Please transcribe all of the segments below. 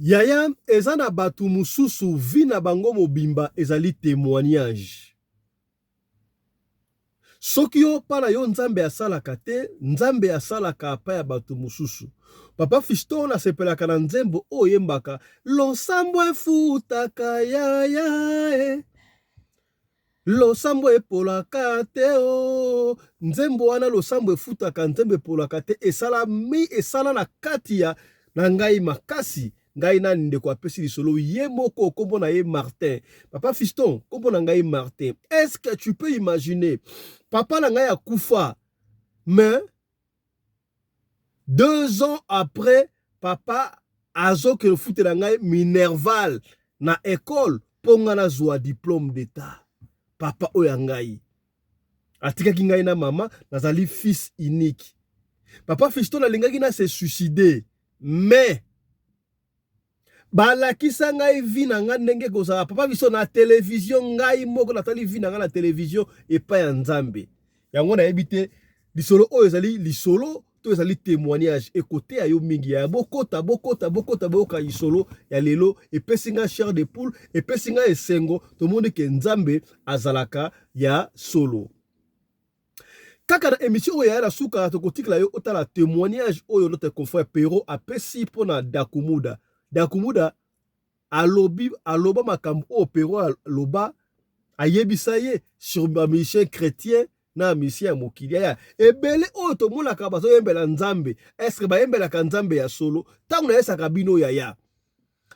Yaya, eza na bato mosusu vie na bango mobimba ezali témoignage. Soki yo mpa na yo Nzambe asalaka te, Nzambe asalaka apa ya bato mosusu. Papa Fiston, nasepelaka na nzembo oyo oyembaka, losambo efutaka yaya e. Losambo epolaka te o. Nzembo wana losambo efutaka, nzembo epolaka te, esala mi esala na kati ya na ngai makasi. Ngai nani ndeko apesi lisolo ye moko, kombo na ye Martin. Papa Fiston, kombo na ngai Martin. Est-ce que tu peux imaginer papa na ngai akufa, mais 2 ans après papa azokende futela ngai minerval na école mpo ngai nazwa diplôme d'état? Papa oyo ya ngai atikaki ngai na mama, nazali fils unique. Papa Fiston, alingaki na se suicider, mais balakisa ngai vie na ngai ndenge kozala. Papa biso na télévision, ngai moko natali vie na ngai na télévision epai ya Nzambe. Yango nayebi te lisolo oyo ezali lisolo to ezali témoignage. Ekoteya yo mingi ya bokota, bokota, bokota, boyoka lisolo ya lelo. Epesi ngai chair de poule, epesi ngai esengo. Tomoni ke Nzambe azalaka ya solo. Kaka na émission oyo yaya na suka, tokotikela yo otala témoignage oyo notre confrère Pero apesi mpona Dakumuda. Dakumuda alobi, aloba makambo oyo Pero aloba, ayebisa ye sur bamusicien chrétien na musicien ya mokili. Yaya, ebele oyo tomonaka bazoyembela Nzambe, est-ce bayembelaka Nzambe ya solo? Ntango nayesaka bino yaya,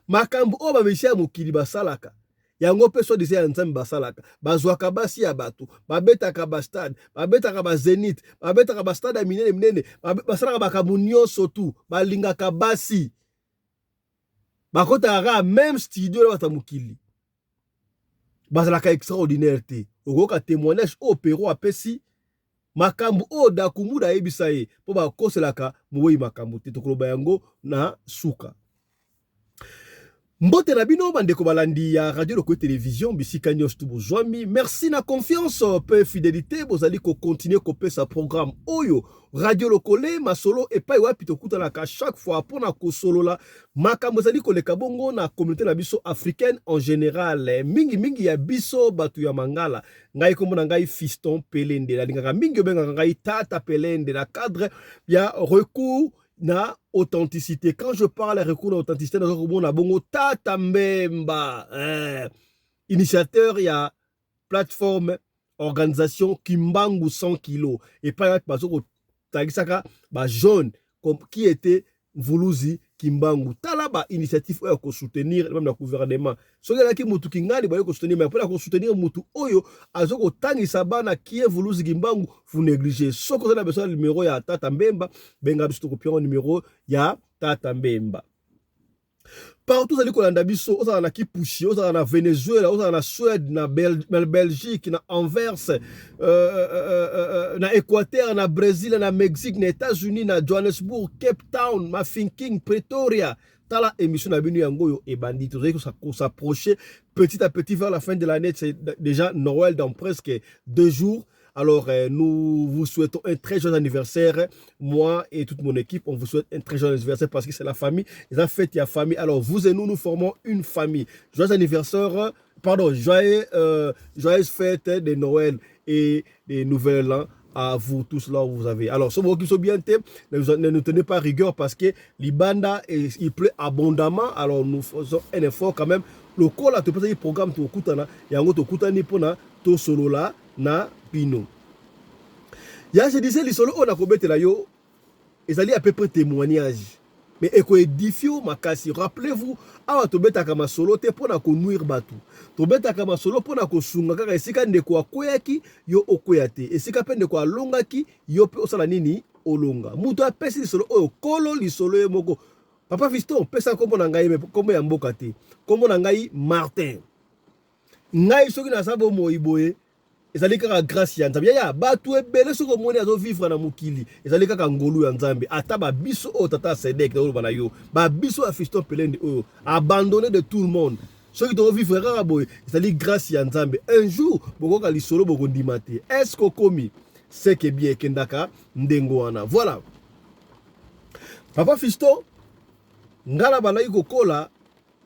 makambo oyo bamusicien ya mokili basalaka, yango mpe soi-disant ya Nzambe basalaka. Bazwaka basi ya bato, babetaka bastade, babetaka bazénith, babetaka bastade ya minene minene, basalaka makambo nyonso tu. Balingaka basi, bakotaka kaka même studio na bato ya mokili, bazalaka extraordinaire te. Okoyoka témoignage oyo Pero apesi, makambo oyo Dakumuda ayebisa ye, mpo bakoselaka mowei makambo te. Tokoloba yango na suka. Mbote na bino bandeko balandi ya Radio Lokole Télévision, bisika nyonso tu bozwami. Merci na confiance mpe fidélité bozali kocontinue kopesa programme oyo Radio Lokole Masolo, epai wapi tokutanaka chaque fois mpona kosolola makambo ezali koleka bongo na communauté na biso africaine en général, mingimingi ya biso bato ya Mangala. Ngai, kombo na ngai Fiston Pelende, nalingaka mingi obengaka ngai Tata Pelende, na cadre ya recours na authenticité. Quand je parle recours na authenticité, naza komona bongo Tata Mbemba, initiateur ya plateforme organisation Kimbangu 100 kilo, epai wapi bazo kotangisaka bajeune qui était Mvuluzi Kimbangu. Tala ba initiative oyo ya kosoutenir même na gouvernement. Soki ezalaki mutu kingani, baye kosoutenir, mais mpona kosoutenir mutu oyo aza kotangisa bana kie Mvuluzi Kimbangu, vous négligez. Soki oza na besoin ya numéro ya Tata Mbemba, benga biso, tokopia numéro ya Tata Mbemba. Partout ozali kolanda biso, ozala na Kipushi, ozala na Venezuela, ozala na Suède, na Belgique, na Anvers, na Équateur, na Brésil, na Mexique, na États-Unis, na Johannesburg, Cape Town, Mafinking, Pretoria, tala émission na bino yango oyo ebandi. Tozali kos'approcher petit à petit vers la fin de l'année. C'est déjà Noël dans presque 2 jours. Alors, nous vous souhaitons un très joyeux anniversaire. Moi et toute mon équipe, on vous souhaite un très joyeux anniversaire parce que c'est la famille. Et fête, il y a famille. Alors, vous et nous, nous formons une famille. Joyeux anniversaire, pardon, joyeuse fête de Noël et de Nouvel An à vous tous là où vous avez. Alors, si vous qui bien, ne nous tenez pas rigueur parce que libanda, il pleut abondamment. Alors, nous faisons un effort quand même. Le col, tu peux programme, tu okutana, yango tokutani pona tosolola na bino. Ya, je disais, lisolo oyo nakobetela yo ezali à peu près témoignage, mais ekoédifie yo makasi. Rappelez-vous, awa tobetaka masolo te mpo na konuire bato, tobetaka masolo mpo na kosunga kaka. Esika ndeko akweyaki, yo okweya te. Esika mpe ndeko alongaki, yo mpe osala nini? Olonga. Moto apesi lisolo oyo, kolo lisolo ye moko: "Papa Fiston, pesa nkombo na ngai, mais nkombo ya mboka te. Nkombo na ngai Martin. Ngai soki naza bomoi boye, ezali kaka grâce ya Nzambe." Yaya, bato ebele soki omoni azovivre na mokili, ezali kaka ngolu ya Nzambe. Ata babiso oyo tata Sedek naoloba na yo, babiso ya Fiston Pelende oyo abandonné de tout le monde, soki tozovivre kaka boye, ezali grâce ya Nzambe. Un jour bokoka lisolo, bokondima te. Est ce okomi seke bien? Ekendaka ndenge wana. Voilà, papa Fiston, ngai na bandaki kokola.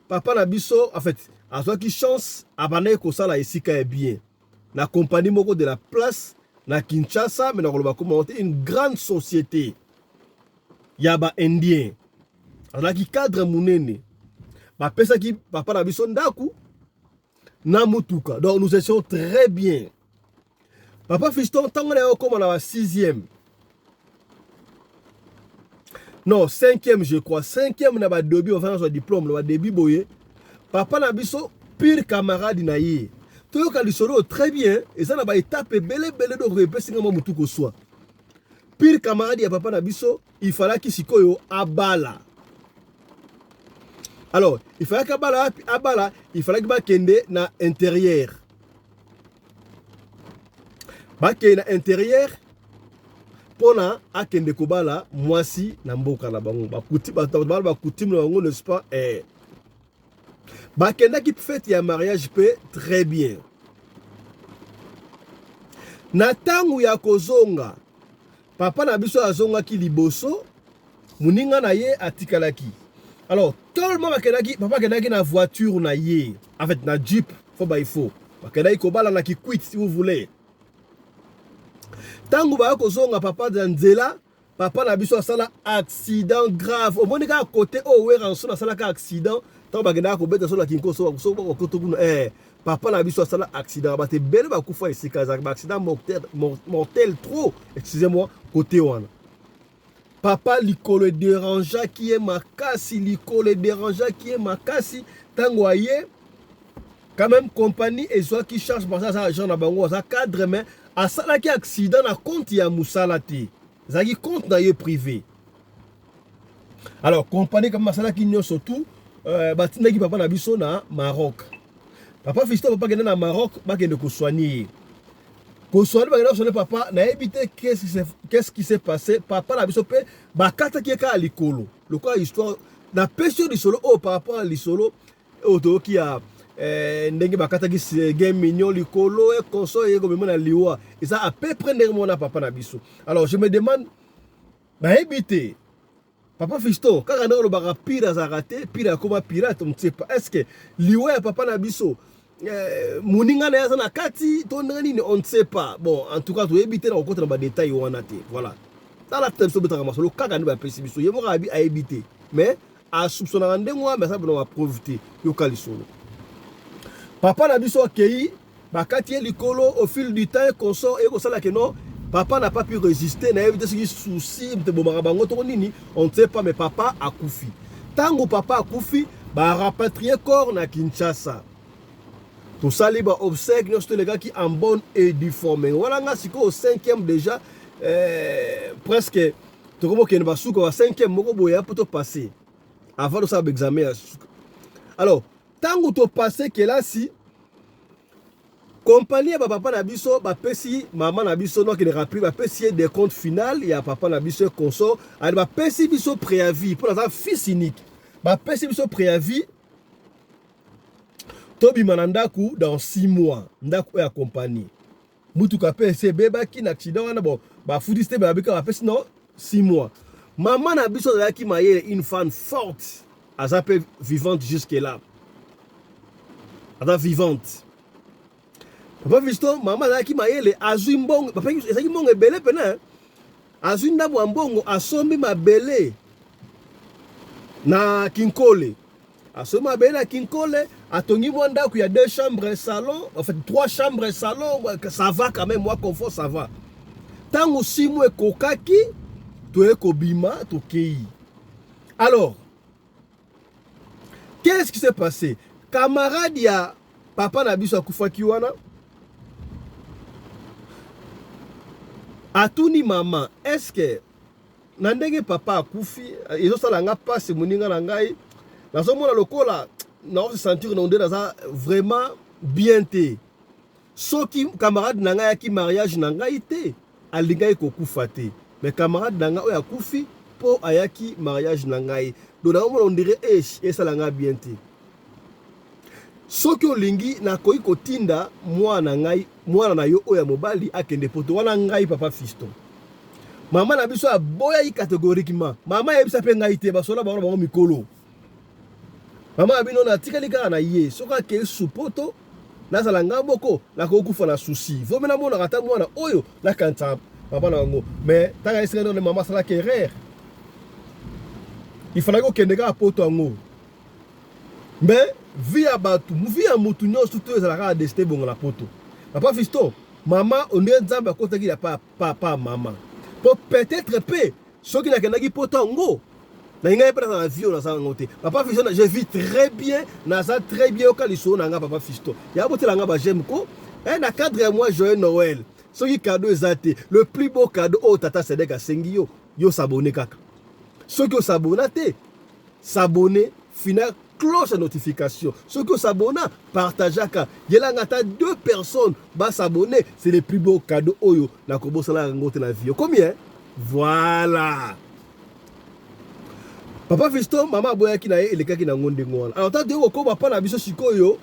Papa na biso, en fait, azwaki chance, abandaki kosala esika ya bien na compagnie moko de la place na Kinshasa, mais nakoloba kombo te, une grande société ya ba Indien. Azalaki cadre monene. Bapesaki papa na biso ndako na mutuka, donc nous étions très bien. Papa Fiston, ntango na ye okóma na ba 6e, non, 5e je crois, 5e, na badébut bafanda zwa diplôme, na badébut boye, papa na biso, pire camarade na ye, toyoka lisolo oyo très bien, eza na baétape ebele ebele, donc epesi nga mwa motu koswa. Pire camarade ya papa na biso, ifalaki sikoyo abala. Alors il fallaki abala wapi? Abala, il fallaki bakende na intérieur, bakende na intérieur mpona akende kobala mwasi na mboka na bango, bala bacoutume na bango, n'est-ce pas? Eh. Bakendaki fête ya mariage mpe très bien. Na ntango ya kozonga, papa na biso azongaki liboso, moninga na ye atikalaki. Alors tellement bakendaki, papa akendaki na voiture na ye, en fait na jeep fo baifo, bakendaki kobala na Kikwit, si vous voulez. Ntango baya kozonga, papa na nzela, papa na biso asala accident grave. Omoni kaka kote oyo Werrason asalaka accident ntango bakendaka kobeta so na Kinkoso, so bakoto kuna. Papa na biso asala accident, bato ebele bakufa esika ezalaka baaccident mortel, mortel trop, excusez-moi. Kote wana papa likolo edérangeaki ye makasi, likolo edérangeaki ye makasi. Ntango aye, quand même compagnie ezwaki charge parce aza agent na bango, aza cadre, mais asalaki accident na compte ya mosala te, ezalaki compte na ye privé. Alors compagnie quand même asalaki nyonso tout, batindaki papa na biso na Maroc. Papa Fiston, papa akende na Maroc, bakende kosoigner ye, kosoigner, bakende kosoigner papa. Nayebi te qu'est-ce qui s'est passé. Papa na biso mpe bakataki ye kaka likolo. Lokola histoire napesi yo lisolo oyo par rapport à lisolo oyo toyoki ya ndenge bakataki Seguin Mignon likolo, ekonso eye komema na liwa, eza à peu près ndenge mona papa na biso. Alors je me demande, nayebi te, papa Fiston, kaka ndenge olobaka pire azalaka te, pire akoma pirate, on ne sait pas est ce que liwa ya papa na biso, moninga na ye aza na kati to ndenge nini, on ne sait pas. Bon, en tout cas toyebi te, na kokota na badétail wana te. Voilà, tala te, biso obetaka masolo kaka nde bapesi biso. Ye moko ayebi te, mais asoupçonnaka ndenge wana, mais aza na bapreuve te. Yoka lisolo. Papa na biso akei, bakati ye likolo. Au fil du temps, consort eye kosala ke non, papa n'a pas pu résister. Nayebi te soki souci te bomaka bango toko nini, on ne sait pas, mais papa akufi. Ntango papa akufi, barapatrie corps na Kinshasa, tosali baobsèque nyonso, tolekaki en bonne et due forme. Wana nga sikoyo cinquième déjà, presque tokomokende basuka ba cinquième moko boye mpo topasse avant tosala baexamen ya suka. Alors ntango topasse kelasi, compagnie ya bapapa na biso bapesi mama na biso no akende rapide, bapesi ye décompte final ya papa na biso, consort. Ale bapesi biso préavis mpo naza fils unique, bapesi biso préavis, tobima na ndako dans 6 mois, ndako oyo ya compagnie. Mutuka mpe ese ebebaki na accident wana. Bon, bafutisi te, babika bapesi no 6 mois. Mama na biso azalaki mayele, une femme forte, aza mpe vivante jusque là, aza vivante. Papa Fiston, mama azalaki mayele, azwi mbongo, ezalaki mbongo ebele pena, azwi ndambo ya mbongo, asombi mabele na Kinkole, asombi mabele na Kinkole, atongi mwa ndako ya deux chambres salon, en fait trois chambres salon, ça va quand même, mwa confort, ça va. Ntango simu ekokaki, toye kobima, tokei. Alors qu'est-ce qui s'est passé? Camarade ya papa na biso akufaki wana atuni mama: est-ce que na ndenge papa akufi, ezosala nga mpasi, moninga na ngai, nazomona lokola naose sentir na nde naza vraiment bien te. Soki camarade na ngai ayaki mariage na ngai te, alingaki kokufa te, mais camarade na ngai oyo akufi mpo ayaki mariage na ngai, donc nazomona on dirait esala ngai bien te. Soki olingi, nakoki kotinda mwana ngai, mwana na yo oyo ya mobali, akende poto wana. Ngai papa Fiston, mama na biso aboyaki catégoriquement. Mama ayebisa mpe ngai te, basola bango na bango mikolo. Mama ya bino natikali kaka na ye, soki akei susu poto nazala nga moko nakokufa na souci. Vomi namonaka ata mwana oyo nakanisa papa na bango. Mais ntango ayesika nde mama asalaki erreur, il fallait kokende kaka poto yango. Mais vie ya bato, vie ya mutu nyonso to ezalaka kaka destin ebonga na poto. Papa Fiston, mama onde Nzambe akotaki ya pa papa mama. Po peut-être pe soki nakendaki poto yango nalingaki mpe naza na vie oyo naza yango te. Papa Fiston, je vis très bien, naza très bien. Yoka lisolo na nga papa Fiston, ya botela nga ba j'aime ko eh, na cadre ya moi joyeux Noël. Soki cadeau eza te, le plus beau cadeau oyo tata Sedek asengi yo, yo s'abonner kaka. Soki osabona te, s'abonner, fina cloche ya notification. Soki osabona, partageaka, yelanga ata deux personnes ba s'abonner, c'est le plus beau cadeau oyo nakobosana yango te na vie. Okomi hein? Voilà. Papa Fiston, mama aboyaki na ye, elekaki na yango ndenge wana. Alors tango toyei kokoma mpa na biso sikoyo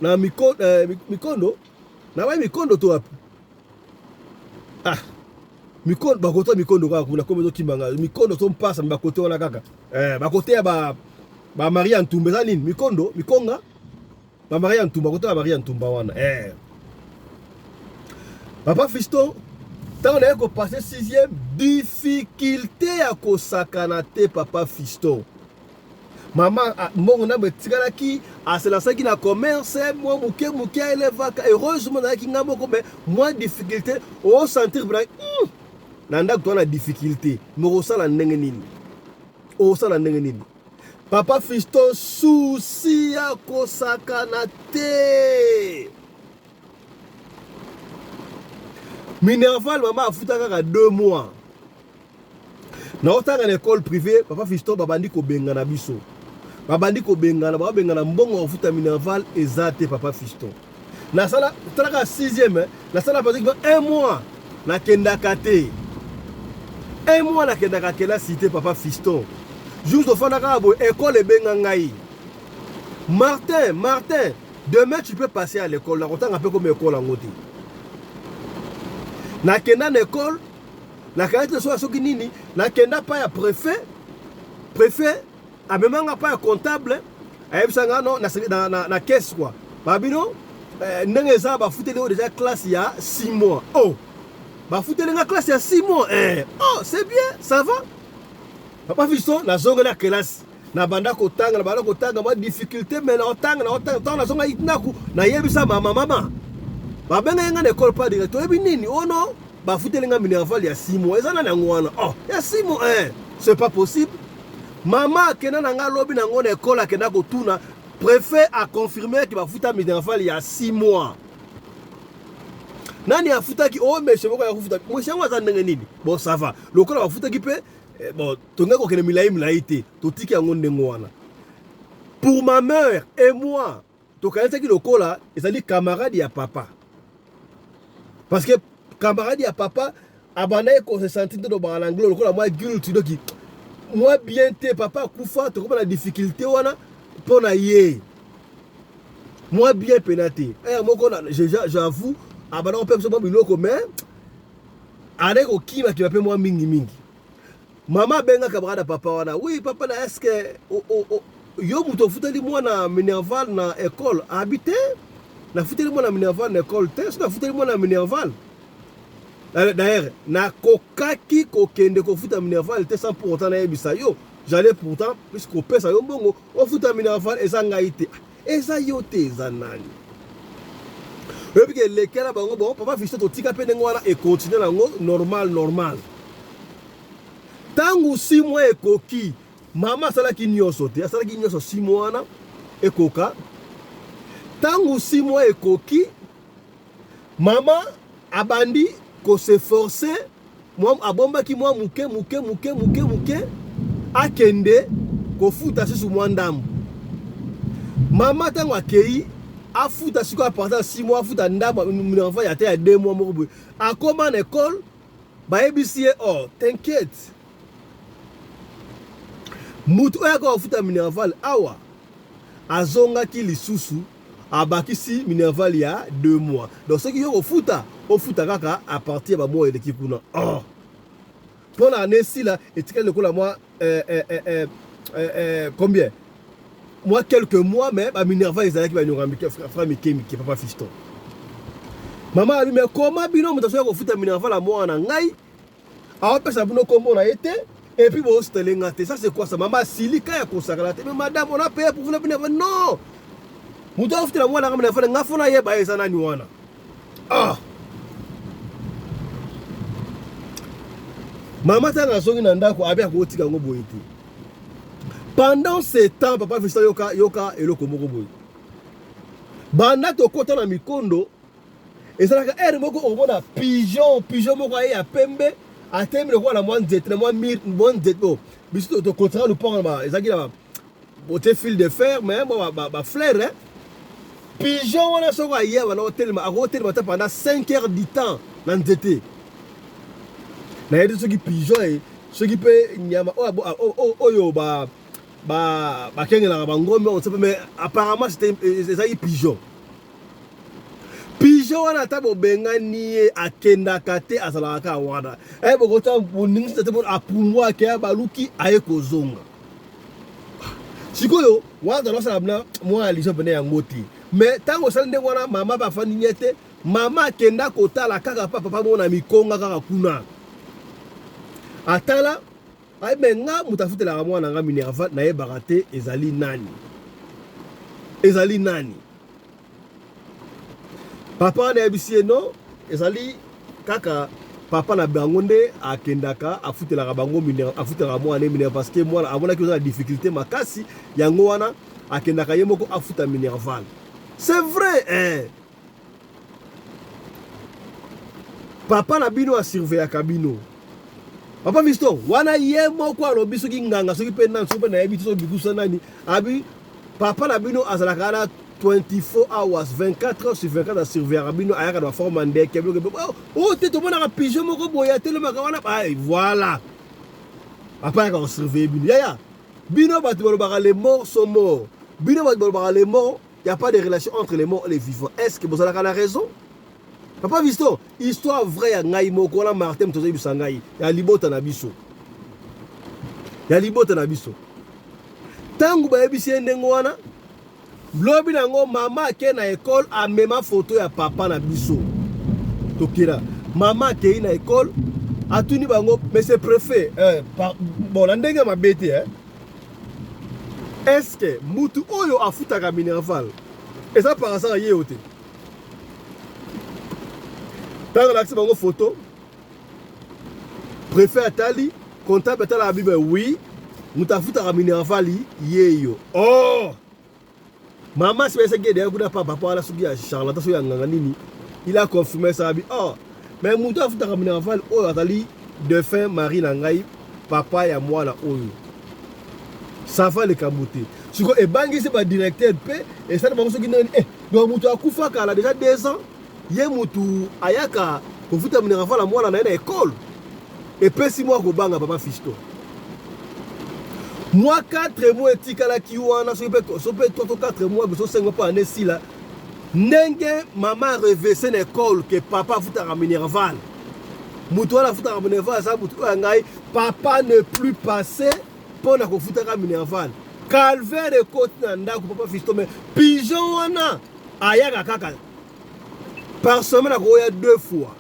na miko, mikondo na bai mikondo to wapi? Ah, mikondo bakota mikondo kaka kuna komi ezokima nga mikondo to mpasa bakote wana kaka bakote ya ba ba Maria Ntumba eza nini? Mikondo, mikonga ba Maria Ntumba, kote ba Maria Ntumba wana. Papa Fiston, ntango naye kopase 6e, difficulté ya kosakana te. Papa Fiston, mama mbongo ndambo etikalaki, aselasaki na commerce mwa moke moke, aelevaka. Heureusement nazalaki nga moko, mais mwa difficulté osentir mpena na ndako toza na difficulté. Mokosala ndenge nini? Okosala ndenge nini? Papa Fiston, souci ya kosakana te. Minerval mama afuta kaka 2 mois. Naotanga na école privée, papa Fiston, babandi kobengana biso, babandi kobengana, babengana, mbongo ya kofuta minerval eza te. Papa Fiston, nasala talaka 6e, nasala pratiquement un mois nakendaka te, un mois nakendaka kelasi te. Papa Fiston, jour tofanda kaka boye, école ebenga ngai: "Martin, Martin, demain tu peux passer à l'école." Nakotanga mpe komi école yango te. Nakenda na école, nakenda te soki soki nini, nakenda pa ya préfet. Préfet amemanga pa ya comptable, ayebisa nga non, na caisse quoi, babino ndenge eza, bafuteli oyo déjà classe ya 6 mois. Oh, bafuteli nga classe ya 6 mois eh. Oh, c'est bien, ça va. Papa Fiston, nazongeli ya kelasi, nabanda kotanga, nabanda kotanga, mwa difficulté, mais naotanga, naotanga. Ntango nazongaki ndako, nayebisa mama: "Mama, babengaki nga na école pa direct, oyebi nini? Ono bafuteli nga minerval ya 6 mois." Eza nani yango wana? Oh, ya 6 mois eh. C'est pas possible. Mama akenda na nga lobi nango na école, akenda kotuna préfet, aconfirme ke bafuta minerval ya 6 mois. Nani afutaki? Oyo monsieur moko ya kofuta. Monsieur yango aza ndenge nini? Bon, ça va, lokola bafutaki mpe bon, tongaki kokende milai milai te, totiki yango ndenge wana. Pour ma mère et moi, tokanisaki lokola ezali camarade ya papa, parce que camarade ya papa abandaki kose sentir nde tobaka na anglais lokola mwa guilt, donc mwa bien te. Papa akufa, tokoma na difficulté wana mpo na ye, mwa bien pena te. Ere moko, j'avoue, abandaki mpe biso mwa biloko, mais andaki kokimakima mpe mwa mingimingi. Mama abenga camarade ya papa wana: "Oui papa, na est-ce yo moto ofuteli mwana minerval na école?" Abi te, nafuteli mwana minerval na école te. So nafuteli mwana minerval, d'ailleurs nakokaki kokende kofuta minerval te sans pour autant nayebisa yo. J'allais pourtant plus kopesa yo mbongo ofuta minerval. Eza ngai te. Eza yo te, eza nani? Oyebi ke elekela bango. Bon, papa Fiston, totika mpe ndenge wana, econtinue nango normal normal. Ntango 6 mois ekoki, mama asalaki nyonso te, asalaki nyonso 6 mois wana ekoka. Ntango 6 mois ekoki, mama abandi kos'efforcer, abombaki mwa moke moke moke moke moke, akende kofuta susu mwa ndambo. Mama ntango akei afuta sikoyo, à partir ya 6 mois, afuta ndambo minerval ya te ya 2 mois moko boye. Akoma na école, bayebisi ye: "Oh, t'inquiète, mutu oyo aka kofuta minerval awa azongaki lisusu, abakisi minerval ya 2 mois. Donc soki yo kofuta, ofuta kaka à partir ya bamois eleki kuna." Oh, mpo na année esila, etikali lokola mwa combien? mwa quelques mois, mais ba minerval ezalaki ba nyonga mike, fra mike mike, papa fiston. Mama abi, mais comment bino moto azoya kofuta minerval ya mwana na ngai, aopesa bino kombo na ye te, et puis bozostele nga te? Ça, c'est quoi ça? Mama asilika ya kosakana te. Mais madame, on a payé pour vous le minerval. Non, moto afutela mwana nga minerval, nga fo nayeba ye eza nani wana. Ah, mama ntango azongi na ndako, abi akotika yango boye te. Pendant ce temps, papa fiston, yoka, yoka eloko moko boye. Banda tokota na mikondo, ezalaka heure moko okomona pigeon, pigeon moko aye ya pembe, atemi lokola na mwa nzete, na mwa mur, mwa nzete. Bo biso tokotaka lupango na ezalaki na botie fil de fer, mais mwa bafleur, hein. Pigeon wana soko aye wana otelema, akotelema ata pendant 5 heures du temps na nzete. Nayebi soki pigeon e, soki mpe nyama oyo bakengelaka bangombe oyo mpe, mais apparemment c'était, ezalaki pigeon. Pigeon wana, ata bobengani ye, akendaka te, azalaka kaka wana. E bokota, boningisi te, apumbwa, ake, baluki, aye kozonga. Sikoyo wana tozosala na mwa allusion pene yango te, mais ntango osali ndenge wana, mama bafandi nye te. Mama akenda kotala kaka pa papa moko na mikonga kaka kuna, atala aye. Me nga moto afutelaka mwana nga minerval, nayebaka te ezali nani, ezali nani. Papa wana ayebisi ye: non, ezali kaka papa na bango nde akendaka afutelaka bango, afutelaka mwana minerval, parce que mwana amonaki oza na difficulté makasi, yango wana akendaka ye moko afuta minerval. C'est vrai, eh? Papa na bino asurveillaka bino, papa fiston wana ye moko alobi soki nganga, soki mpe nani, soki mpe nayebi te, soki bikusa nani, abi papa na bino azalaka wana 24 hours, 24 heures sur 24, asurveillaka bino, ayaka na baforme ya ndeke, biloko oyo te. Tomonaka pigeon moko boye atelemaka wana. Voilà, papa ayaka kosurveille bino. Yaya, bino bato balobaka les morts sont morts, bino bato balobaka les morts, y a pas de relation entre les morts et les vivants, est ce que bozalaka na raison? Papa fiston, histoire vraie ya ngai moko wana, Martin moto azoyebisa ngai, ya libota na biso, ya libota na biso. Ntango bayebisi ye ndenge wana, lobi nango mama ake na ekole, amema foto ya papa na biso. Tokela mama akei na ekole, atuni bango: monsieur préfet, bon, na ndenge mabe te, eh? Est ce que mutu oyo afutaka minerval eza par hasard ye yo te? Ntango alakisi bango foto, préfet atali, comptable atalaka bible: oui, moto afutaka minerval ye yo. Oh, mama si bayesaki ye deya kuna pa papa wana, soki ya charlatan, soki ya nganga nini, il a confirmé ça, abi: oh, mais moto afutaka minerval oyo azali défunt mari na ngai, papa ya mwana oyo. Ça va, likambo te. Sikoyo ebangisi badirecteur mpe esali bango soki ndenge eh, donc moto akufa kala déjà 2 ans, ye motu ayaka kofuta minerval ya mwana na ye na ekole. Epesi mwa kobanga, papa fiston. Mwa 4 mois etikalaki wana, soki mpe 3 to 4 mois, biso 5 mois mpo ane esila. Ndenge mama révélé na ekole ke papa afutaka minerval, moto wana afutaka minerval aza motu oyo ya ngai, papa ne plus passé mpo na kofutaka minerval. Calvaire ekoti na ndako, papa fiston. Mais pigeon wana ayaka kaka par semaine, akoya deux fois,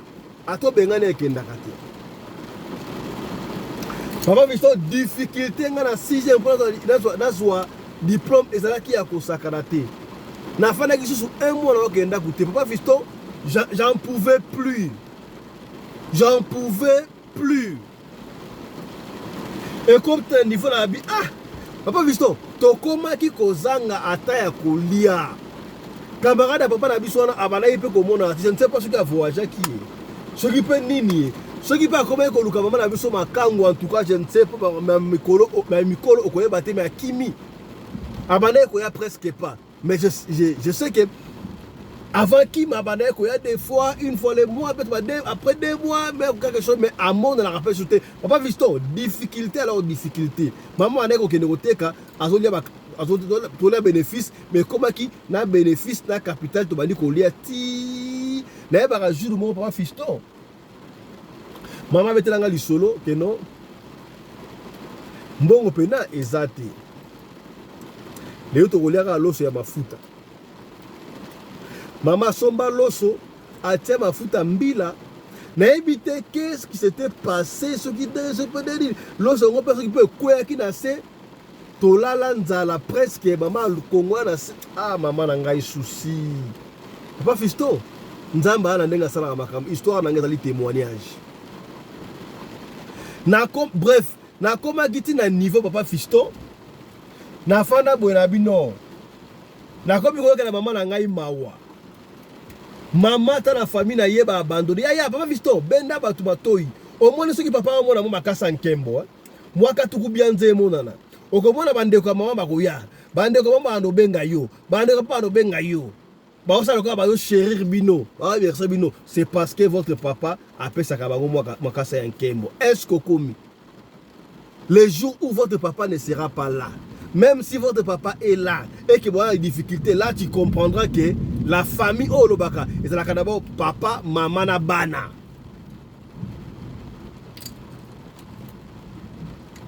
ata obengani, ekendaka te. Papa fiston, difficulté nga na 6e mpo nazwa diplôme ezalaki ya kosakana te. Nafandaki susu un mois, naokende ndako te. Papa fiston, j'en pouvais plus, j'en pouvais plus. Ekomi na niveau na bi, ah, papa fiston, tokomaki kozanga ata ya kolia. Camarade ya papa na biso wana abandaki mpe komona, je ne sais pas soki avoyageaki ye, soki mpe nini ye, soki mpe akomaki koluka mama na biso makango. En tout cas, je ne sais pas, mikolo okoyeba te, mais akimi, abandaki koya presque pas. Mais je sais que avant kima, abandaki koya des fois, une fois le mois, peut-être deux, après 2 mois, mais quelque chose, mais amonanaka mpe su te. Papa fiston, difficulté, alors difficulté, mama andaki kokende koteka, azolia, tolia bénéfice, mais ekomaki na bénéfice na capital tobandi kolia ti nayebaka. Jour moko, papa fiston, mama abetelanga lisolo keno mbongo mpena eza te. Lelo tokolia kaka loso ya mafuta. Mama asomba loso atia mafuta mbila nayebi te qu'est-ce qui s'était passé soki ndenge soki mpe nde nini loso yango mpe soki mpe ekweyaki na se tolala nzala presque mama kongo na se ah mama na ngai souci papa fisto nzambe aya na ndenge asalaka makambo histoire na ngai ezali témoignage nako bref nakomaki ti na niveau papa fiston nafanda boye na bino nakomi koyokela mama na ngai mawa mama ata na famille na ye baabandone yaya papa fiston benda bato matoi omoni soki papa omona mo makasa nkembo eh? mwaka tuku bianze emonana okomona bandeko ya mama bakoya bandeko ya mama bando benga yo bandeko ya papa bando benga yo baosala lokola bazo chérir bino baoberse bino c'est parce que votre papa apesaka bango makasa ya nkembo est ce qu'okomi le jour où votre papa ne sera pas là même si votre papa est là et que boya na difficulté là tu comprendras que la famille oyo olobaka ezalaka d'abord papa mama na bana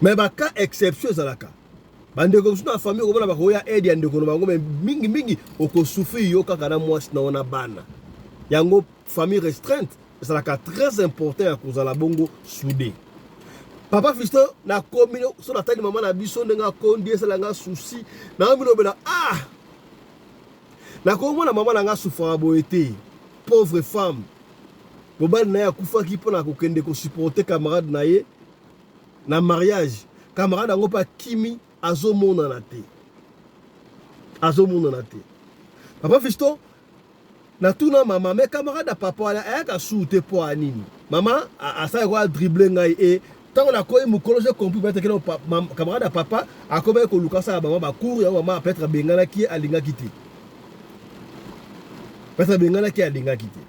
mais baka exception ezalaka bandeko mosusu na famille okomona bakoya aide ya ndeko na bango me mingi mingi okosouffrir yo kaka na mwasi na yo na bana yango famille restreinte ezalaka très important ya kozala bongo soude papa fiston nakomi so natali mama na biso ndenge akondi esala nga souci nakomi lobela ah nakomona mama na nga souffraka boye te pauvre femme mobali na ye akufaki mpo na kokende kosupporte camarade na ye na mariage camarade yango mpe akimi azomonana te azomonana te papa fiston natuna mama me camarade ya papa wana ayaka suu te mpo ya nini mama asalaki ko adrible ngai e ntango nakoyi mokolo j'ai compris peut-être que camarade ya papa akomaki koluka asala mama bacour yango mama peut-être abenganaki ye alingaki te peut-être abenganaki ye alingaki te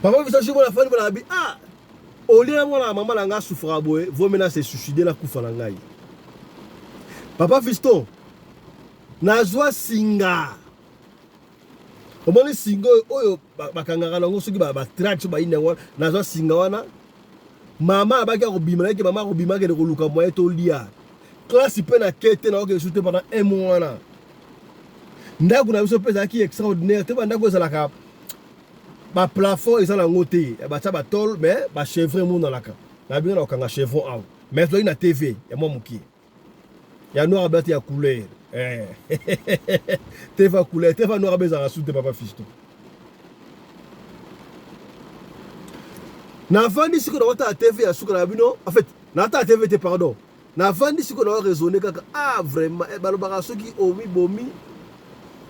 papa fiston jour mona fani mona abi ah Au lieu namona mama na ngai asufraka boye, vaut mieux na se suicider nakufa na ngai. Papa Fiston, nazwa singa. Omoni singa oyo oyo bakangaka nango soki batraque so bayini yango wana, nazwa singa wana. Mama abaki akobima nayeke mama akobima akende koluka moyen tolia. Classe mpe na kete na okende te pendant un mois wana. Ndako na biso mpe ezalaki extraordinaire te, bandako ezalaka ba plafond eza nango te batia ba tole mais ba chevron emonanaka na bino na kokanga chevron awa mais tozali na tv ya mwa mokie ya noir blanc te ya couleur eh. tv ya couleur tv ya noir blanc ezalaka su te papa fiston navandi sikoyo nakotala tv ya suka na bino en fait natala tv te pardon Navandi sikoyo nao raisonner kaka ah vraiment eh, balobaka soki omibomi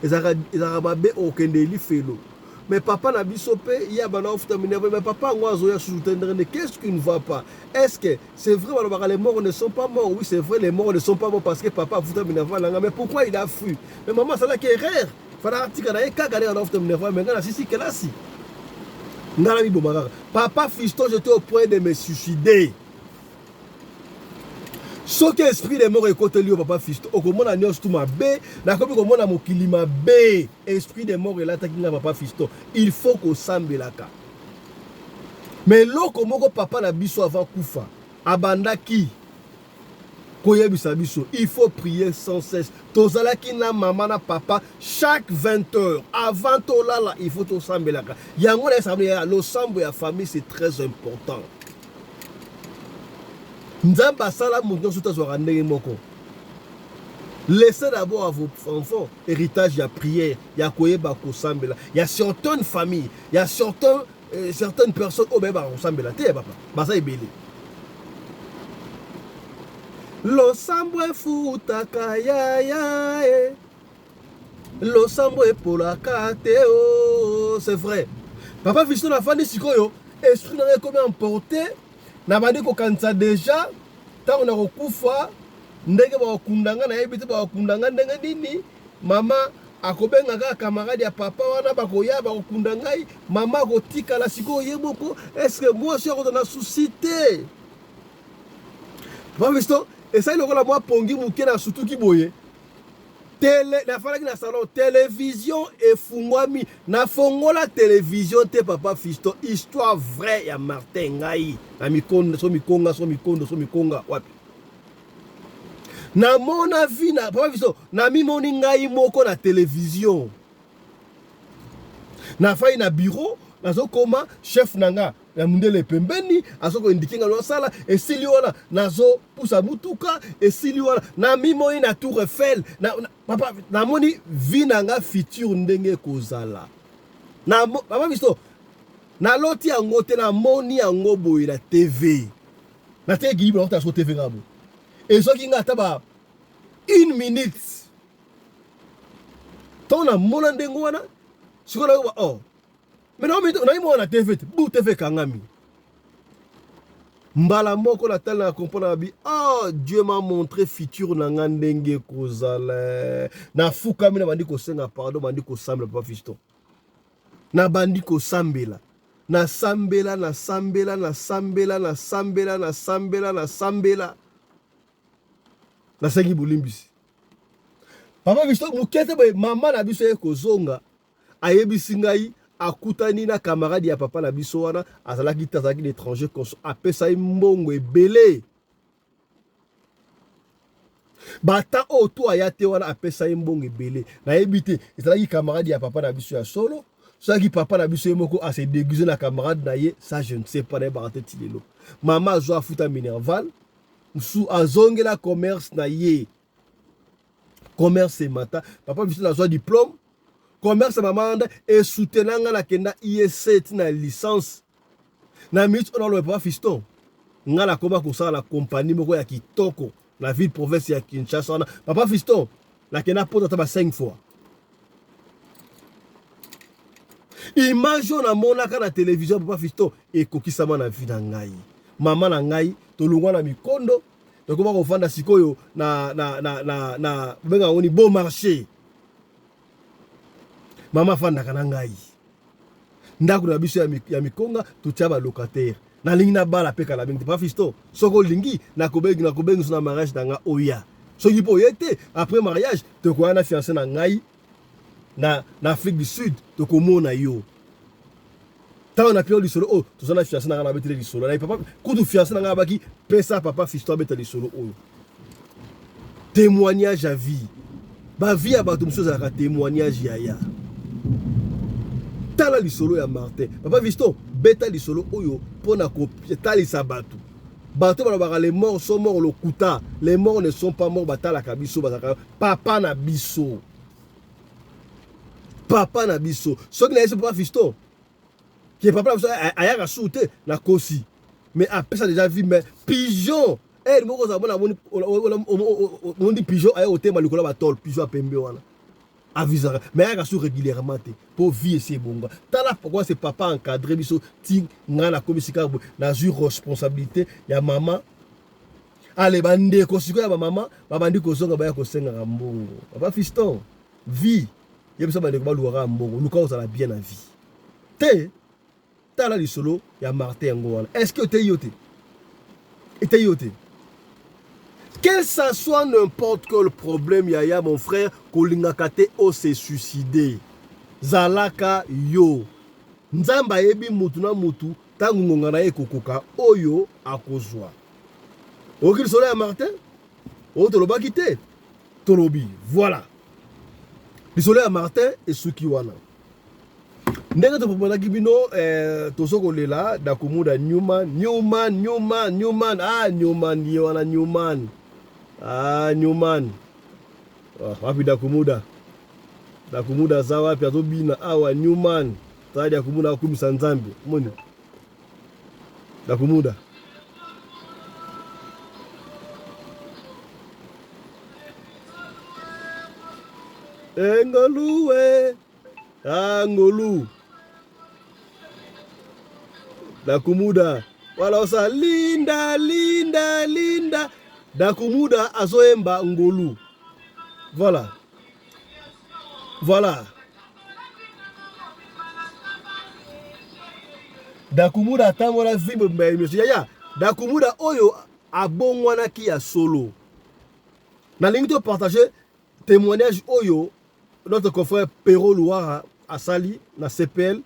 ezalaka ezalaka mabe okende lifelo mais papa na biso pe ye abanda kofuta minerve mais papa yango azoya susu te ndenge nde qu'est-ce qui ne va pas est-ce que c'est vrai balobaka les morts ne sont pas morts oui c'est vrai les morts ne sont pas morts parce que papa afuta minerve na nga mais pourquoi il a fui mais maman asalaki erreur fana atika na ye kaka ndenge anafuta minerve mais nga nasisi kelasi nga na miboma kaka papa fiston j'étais au point de me suicider soki esprit de mort ekoteli yo papa fisto okomona nyonso tu mabe nakomi komona mokili mabe esprit de mort elataki nga papa fisto il faut kosambelaka me eloko moko papa na biso avant kufa abandaki koyebisa biso il faut prier sans cesse tozalaki na mama na papa chaque 20 heures avant tolala il faut tosambelaka yango nayesaka losambo ya famille c'est très important Nzambe asala moto nyonso te azwaka ndenge moko. Laissez d'abord à vos enfants héritage ya prière, ya koyeba kosambela. Ya certaines familles, ya certains, euh, certaines personnes oyo bayebaka kosambela te papa. Baza ebele. Losambo efutaka yaya e. Losambo epolaka te oh, c'est vrai. Papa Fiston afandi sikoyo, esprit na ngai ekomi emporté nabandi kokanisa deja ntango nakokufa ndenge bakokunda ngai nayebi te bakokunda ngai ndenge nini mama akobenga kaka camarade ya papa wana bakoya bakokunda ngai mama akotikala sikoyo ye moko eske mwasi akozala na susi te papa fiston esali lokola mwa pongi moke na sutuki boye Tele, nafandaki na salon, television efungwami, nafongola television te papa Fiston, histoire vraie ya Martin ngai na mikondo so mikonga so mikondo so mikonga wapi? Namona vie na papa biso, namimoni ngai moko na television. Nafai na bureau, nazokoma chef na nga ya mundele pembeni, azokoindike nga nasala, esili wana nazopusa mutuka, esili wana namimoni na Tour Eiffel na, na, papa namoni vie na nga future ndenge ekozala. Na papa biso naloti yango te, namoni yango boye na TV. Nateki Bible na kotala TV nga boye. Ezwaki nga ata ba une minute. Ntango namona ndenge wana sikoyo nayoba oh mais nayi mona na TV te bu TV ekangami mbala moko natali na comprendre na bi oh Dieu m'a montré futur na nga ndenge ekozala. Nafukami na bandi kosenga pardon, bandi kosambela papa fiston, nabandi kosambela, nasambela, nasambela, nasambela, nasambela, nasambela, nasambela, nasengi bolimbisi papa fiston. Moke te boye mama na biso ye kozonga, ayebisi ngai akutani na camarade ya papa na biso wana, azalaki te, azalaki na étranger, apesa ye mbongo ebele. Bata oyo to aya te wana, apesa ye mbongo ebele. Nayebi te ezalaki camarade ya papa na biso ya solo, soki papa na biso ye moko ase déguisé na camarade na ye, ça je ne sais pas, nayebaka te. Ti lelo mama azwa afuta minerval, mosusu azongela commerce na ye, commerce emata. Papa biso nazwa diplôme, commerce ya mama anda esoutenanga nga, nakenda ISC ti na licence. Na minute oyo naloba, papa fiston, nga nakoma kosala na compagnie moko ya kitoko na ville province ya Kinshasa wana. Papa fiston, nakenda poto ata ba 5 fois. Image oyo namonaka na télévision, papa fiston, ekokisama na vie na ngai. Mama na ngai tolongwa na mikondo, tokoma kofanda sikoyo na na na na na benga yango ni beau marché. Mama afandaka na ngai ndako na biso ya mikonga, totia balocataire. Nalingi nabala mpe kala mingi te. Papa fiston, soki olingi nakobengi, nakobengi so na mariage na nga oya. Soki mpo oye te, après mariage tokoya na fiancé na ngai na Afrique du Sud, tokomona yo. Ntango na pio lisolo oyo toza na fiancé na ngai, nabeteli lisolo na papa kutu, fiancé na ngai abaki pesa papa fiston abeta lisolo oyo, témoignage à vie. Bavie ya bato mosusu ezalaka témoignage. Yaya, tala lisolo ya Martin. Papa fiston, beta lisolo oyo mpona kotalisa bato. Bato balobaka les morts sont morts, lokuta. Les morts ne sont pas morts, batalaka biso, bazalaka papa na biso, papa na biso. Soki nayesi papa fiston ke papa na biso ayaka su te, nakosi. Mais apesa déjà vie. Mais pigeon ere moko ozala mona mondi pigeon aya kotema likolo ya batole, pigeon apembe wana avisaka, mais ayaka su régulièrement te mpo vie esi ebonga. Tala pourquoi c'est papa encadré biso ti ngai nakomi sika boye, nazwi responsabilité ya mama. Ale bandeko sikoyo ya bamama babandi kozonga, baya kosengaka mbongo. Papa fiston, vie yebisa bandeko balukaka mbongo, luka ozala bien na vie te. Tala lisolo ya Martin yango wana. Est ce que eteyi yo te? Eteyi yo te? Quel ça soit n'importe quel problème, yaya, mon frère, kolingaka te o se suicider. Zalaka yo. Nzambe ayebi mutu na mutu ntango ngonga na ye ekokoka oyo akozwa. Oyoki lisolo ya Martin oyo tolobaki te, tolobi voilà, lisolo ya Martin esuki wana. Ndenge toproposaki bino, tozo kolela Dakumuda Newman, Newman, Newman, Newman, ah Newman ye wana, Newman, ah Newman. Ah, wapi Dakumuda? Dakumuda aza wapi? Azobina awa Newman. Tala Dakumuda akumisa Nzambe, omoni Dakumuda. Engoluwe angolu Dakumuda wala osa linda linda linda. Dakumuda azoyemba ngolu. Voilà, voilà. Dakumuda atambola vie mobimba ya émission. Yaya, Dakumuda oyo abongwanaki ya solo. Nalingi to partager témoignage oyo notre confrère Pero Luara asali na CPL.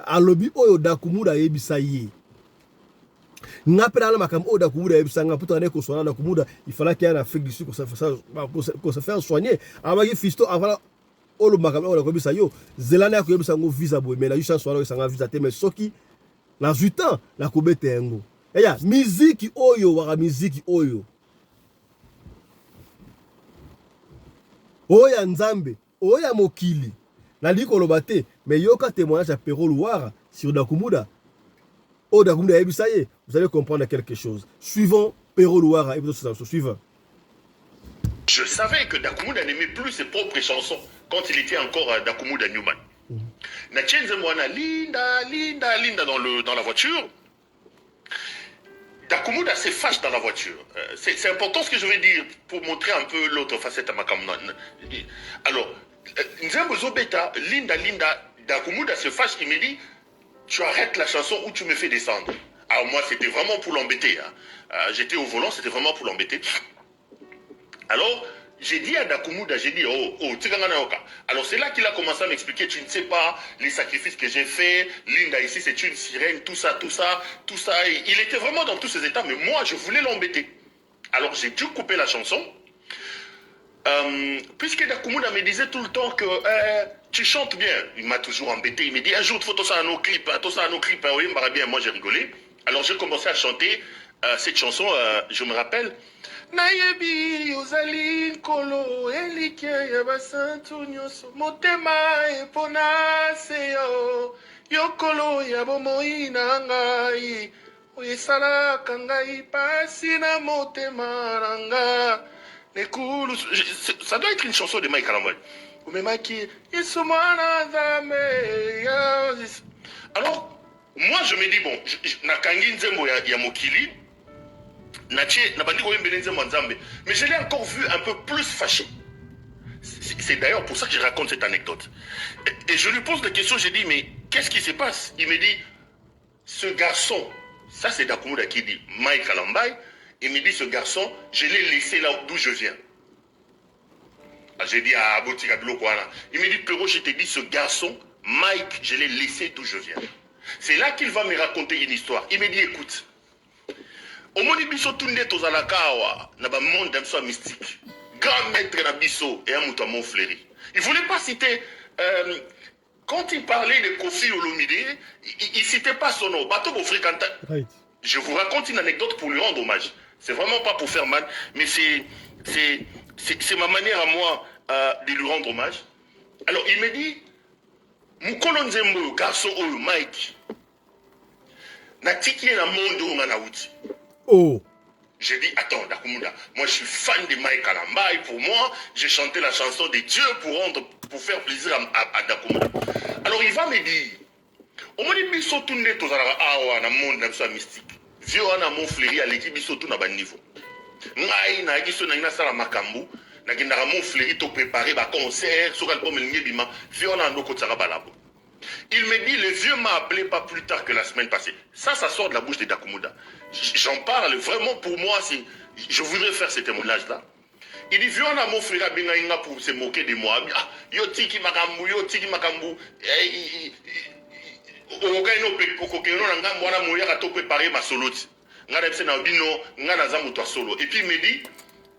Alobi oyo Dakumuda ayebisa ye. Nga mpe nala makambo oyo Dakumuda ayebisa nga mpo tokandaki koswana. Dakumuda, il fallaki ya na Afrique du Sud kose faire soigner. Abaki fisto avala oyo makambo oyo nakoyebisa yo, zela na ya koyebisa yango visa boye, mais nazwi chance wana oyesanga visa te. Mais soki nazwi temps, nakobeta yango. Eya miziki oyo waka, miziki oyo oyo ya Nzambe, oyo ya mokili, nalingi koloba te. Mais yoka témoignage ya Pero Luwara sur Dakumuda, oyo Dakumuda ayebisa ye. Vous allez comprendre quelque chose. Suivons Pero Luwara et suivant. Je savais que Dakumuda n'aimait plus ses propres chansons quand il était encore à Dakumuda Newman. Natie nzembo wana Linda, Linda, Linda dans la voiture. Dakumuda se fâche dans la voiture. C'est important ce que je vais dire pour montrer un peu l'autre facette à makambo. Alors, nzembo ezobeta, Linda, Linda, Dakumuda se fâche, il me dit: «Tu arrêtes la chanson ou tu me fais descendre.» Alors moi, c'était vraiment pour l'embêter, hein. J'étais au volant, c'était vraiment pour l'embêter. Alors, j'ai dit à Dakumuda, j'ai dit: «Oh, oh, tika nga nayoka.» Alors c'est là qu'il a commencé à m'expliquer: «Tu ne sais pas les sacrifices que j'ai faits, Linda ici, c'est une sirène, tout ça, tout ça, tout ça.» Et il était vraiment dans tous ces états, mais moi, je voulais l'embêter. Alors j'ai dû couper la chanson. Puisque Dakumuda me disait tout le temps que tu chantes bien. Il m'a toujours embêté. Il me dit: «Un jour, il faut tout ça à nos clips, hein, tout ça à nos clips, hein, oui, bien.» Moi, j'ai rigolé. Alors j'ai commencé à chanter cette chanson, je me rappelle. Nayebi ozali nkolo elikya ya basantu nyonso motema epona se yo yokolo ya bomoi na ngai oyo esalaka ngai pasi na motema na nga nekulu. Ça doit être une chanson de Mike Kalambay. Omemaki Yesu mwana Nzambe. Alors moi, je me dis: bon, nakangi nzembo ya mokili, natie nabandi koyembela nzembo ya Nzambe. Mais je l'ai encore vu un peu plus fâché. C'est d'ailleurs pour ça que je raconte cette anecdote. Et je lui pose la question, j'ai dit: «Mais qu'est-ce qui se passe?» Il me dit: «Ce garçon», ça c'est Dakumuda qui dit Mike Kalambay, il me dit: «Ce garçon, je l'ai laissé là d'où je viens.» Ah, j'ai dit: «Ah, botika biloko wana.» Il me dit: «Pero, je te dis, ce garçon, Mike, je l'ai laissé d'où je viens.» C'est là qu'il va me raconter une histoire. Il me dit: «Écoute, omoni biso tu nde tozalaka awa na bamonde na biso ya mystique, grand maître na biso eya moto ya Montfleury.» Il voulait pas citer, quand il parlait de Koffi Olomide, il citait pas son nom. Bato bofréquenta. Je vous raconte une anecdote pour lui rendre hommage. C'est vraiment pas pour faire mal, mais c'est ma manière à moi de lui rendre hommage. Alors il me dit: «Mokolo nzembo oyo, garçon oyo Mike, natiki ye na monde oyo nga nauti.» J'ai dit: «Attends, Dakumuda, moi je suis fan de Mike Kalambay. Pour moi, j'ai chanté la chanson de Dieu pour faire plaisir à Dakumuda.» Alors il va me dire: «Omoni biso tu nde tozalaka awa na monde na biso ya mystique, vieux wana Montfleury aleki biso tu na baniveau. Ngai nayaki so nangi nasala makambo, nakendaka Montfleury to préparer baconcert. Soki album elingi ebima, vieux wana ando okotisaka balabo.» Il me dit: «Le vieux m'a appelé pas plus tard que la semaine passée.» Ça sort de la bouche de Dakumuda. J'en parle vraiment pour moi, c'est, je voudrais faire ce témoignage-là. Il dit: «Vieux wana Montfleury abengai nga pour se moquer de moi. Ah, yo tiki makambo, yo tiki makambo. Eh, okokaki okokende na ngambo wana moyaka to préparer masolo ti ngai na biso na bino, ngai naza moto ya solo.» Et puis il me dit,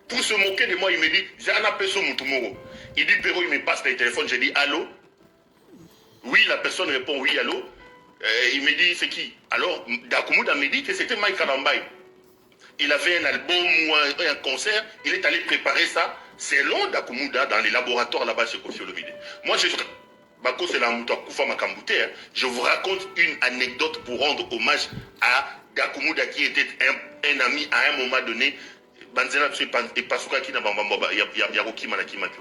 pour se moquer de moi, il me dit: «J'ai un appel sur moto moko.» Il dit: «Pero, il me passe le téléphone. J'ai dit: allô? Oui, la personne répond: oui, allô. Il me dit: c'est qui? Alors Dakumuda me dit que c'était Mike Kalambay. Il avait un album ou un concert, il est allé préparer ça, selon Dakumuda, dans les laboratoires là-bas chez Koffi Olomide.» Moi, je Bako, c'est la moto akufa makambo te, hein. Je vous raconte une anecdote pour rendre hommage à Dakumuda qui était un ami à un moment donné. Banzela biso epasukaki na bambambo ya kokima na kimaki.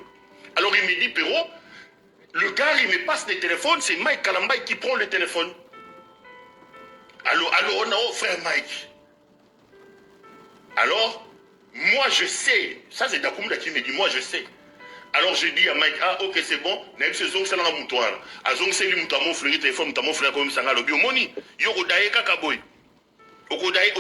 Alors il me dit: «Pero, le gars, il me passe le téléphone, c'est Mike Kalambay qui prend le téléphone. Allô, allô, oh non, frère Mike. Alors, moi je sais, ça c'est Dakumuda qui me dit: moi je sais. Alors j'ai dit à Mike: ah ok, c'est bon, nayebi ezongiselanga moto wana.» Azongiseli moto ya Montfleury téléphone, moto ya Montfleury akoyebisanga, alobi: «Omoni yo kodaye kaka boye, okodaye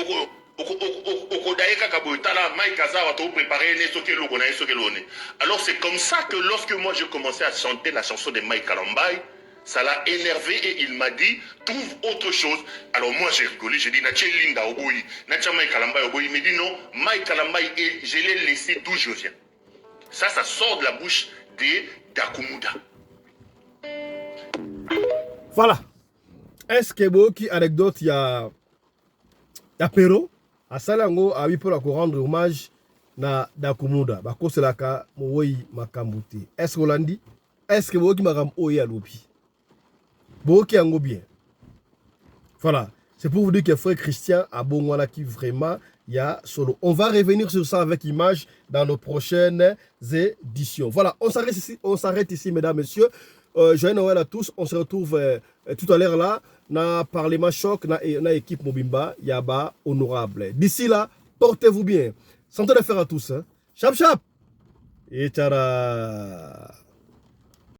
okodaye kaka boye. Tala Mike aza awa, topréparé ne soki eloko na ye, soki eloko ne.» Alors c'est comme ça que lorsque moi j'ai commencé à chanter la chanson de Mike Kalambay, Ça l'a énervé et il m'a dit, trouve autre chose. Alors moi j'ai rigolé, j'ai dit, Natie Linda oboyi, Natia Mike Kalambay oboyi. Il m'a dit non, Mike Kalambay, et je l'ai laissé d'où je viens. Ça sort de la bouche des Dakumuda. Voilà. Est-ce que boyoki anecdote ya Pero asala yango abi mpona korendre hommage na Dakumuda, bakoselaka mowei makambo te? Est ce que olandi? Est ce que boyoki makambo oyo ye alobi? Boyoki yango bien? Voilà, c'est pour vous dire que frère Christian abongwanaki vraiment ya solo. On va revenir sur ça avec image dans nos prochaines éditions. Voilà, on s'arrête ici, on s'arrête ici, mesdames, messieurs. Joyeux Noël à tous. On se retrouve tout à l'heure là na Parlement Choc na équipe mobimba ya ba honorable. D'ici là, portez-vous bien. Santé de fer à tous, hein. Chap chap. Et tara.